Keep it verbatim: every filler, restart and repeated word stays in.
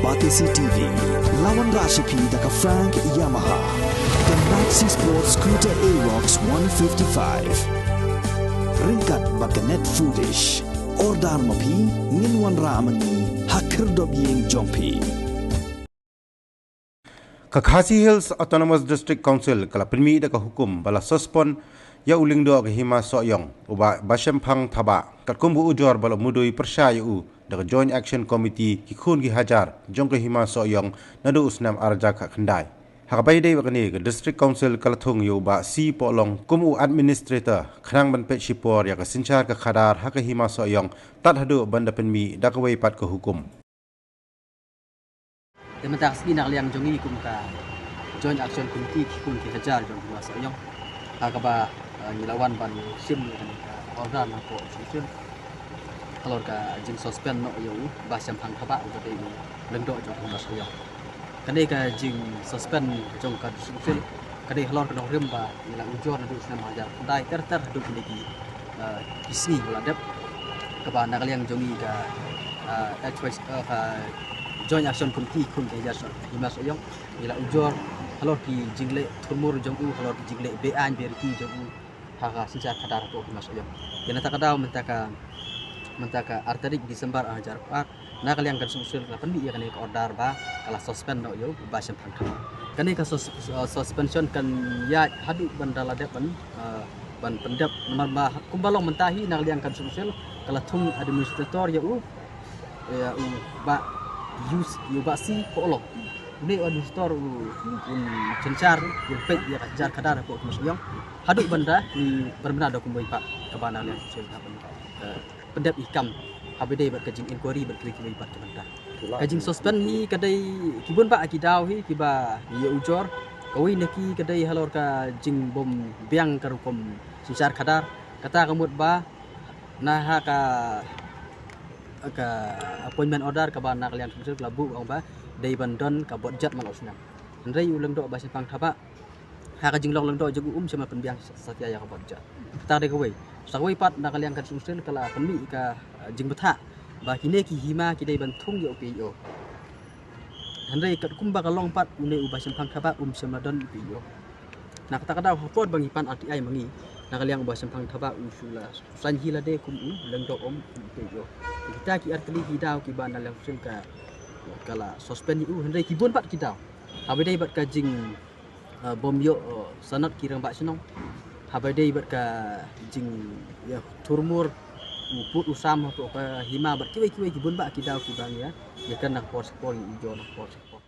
Batesi T V, la wanrah sha phi da ka Frank Yamaha, ka Maxi Sport Scooter Aerox one fifty-five. Ryngkat bad ka Net Foodish. Order ma phi, ngin wanrah ma ngi ha khyrdop ïing jong phi. Ka Khasi Hills Autonomous District Council ka la pynmih da ka hukum ba la suspend ïa u lyngdoh ka Hima Sohiong, u Bah Bashemphang Thabah, katkum ka ujor ba la mudui pyrshah ïa u da ka Joint Action Committee, ki khun ki hajar jong ka Hima Sohiong, naduh u snem ar hajar khatkhyndai. Ha kaba ïadei bad kane, ka District Council ka la thung ïa u Bah C Pohlong kum u administrator, khnang ban peit shipor ïa ka synshar ka khadar ha ka Hima Sohiong, tad haduh ban da pynmih da kawei pat ka hukum. Te mynta ka sngi na ka liang jong ngi kum ka Joint Action Committee, ki khun ki hajar jong ka Hima Sohiong, ha kaba, eh, ngi la wan ban shim ïa kane ka order na ka District Council halor ka jingsuspend noh ïa u Bah Shemphang Thabah, uba dei u lyngdoh jong ka Hima Sohiong. Kane ka jingsuspend jong ka District Council ka dei halor ka nongrim ba ngi la ujor naduh snem ar hajar khyndai ter ter haduh kine ki, eh, ki sngi ba la dep, kaba na ka liang jong ngi ka, eh, H Y C, eh, ka Joint Action Committee khun ka Hima Sohiong, ngi la ujor halor ki jingleh thurmur jong u, halor ki jingleh beaiñ beriti jong u ha ka synshar khadar hapoh Hima Sohiong. Ïa na kata ka daw mynta ka, mynta ka ar tarik December ar hajar arphew ar, na ka liang ka District Council ka la pynmih ïa kane ka order ba ka la suspend noh ïa u Bah Shemphang Thabah. Kane ka sus-, uh, suspension kan ïaid haduh ban da la dep ban, uh, ban pyndep, namar ba kumba long mynta hi na ka liang ka District Council ka la thung administrator ïa u, ïa u Bah Yus, ïa u Bah C Pohlong. Une u administrator u, un synshar, un peit ïa ka synshar khadar hapoh Hima Sohiong. Haduh ban da ngi pynbna da kumwei pat kaba na ka liang ka District Council ka ban, uh, pyndep ïa ki kam haba ïadei bad ka jing inquiry bad kiwei kiwei pat ki bynta. Ka jingsuspend hi ka dei ki bun bah ki daw hi kiba ngi ïa ujor. Kawei na ki ka dei halor ka jingbym biang ka rukom synshar khadar. Kata ka mut ba na ha ka, ka appointment order kaba na ka liang ka District Council ka la buh ong ba dei ban don ka budget man la u snem. Hynrei u lyngdoh Bah Shemphang Thabah ha ka jinglong lyngdoh jong u um shym la pynbiang satia ïa ka budget. Kata ka dei kawei. Sa kawei pat na ka liang ka District Council ka la pynmih ka, uh, jingbthah ba kine ki hima ki dei ban thung ïa u P I O. Hynrei katkum ba ka long pat une u Bah Shemphang Thabah um shym la don u P I O. Na kata ka daw ha por ba ngi pan R T I ma ngi, na ka liang u Bah Shemphang Thabah u shu la saiñ hi lade kum u lyngdoh, um u P I O. Kita ki ar tylli ki daw kiba na liang District Council ka, ka la suspend ïa u, hynrei ki bun pat ki daw. Haba ïadei bad ka jing, uh, bym ïoh, uh, sanad ki rangbah shnong. Haba ïadei bad ka jing, ïa, thurmur u pud u sam hapoh ka hima bad kiwei kiwei ki bun bah ki daw kiba ngi ïa, ïa kren na ka por sha ka por, ngi ujor na ka por sha ka por.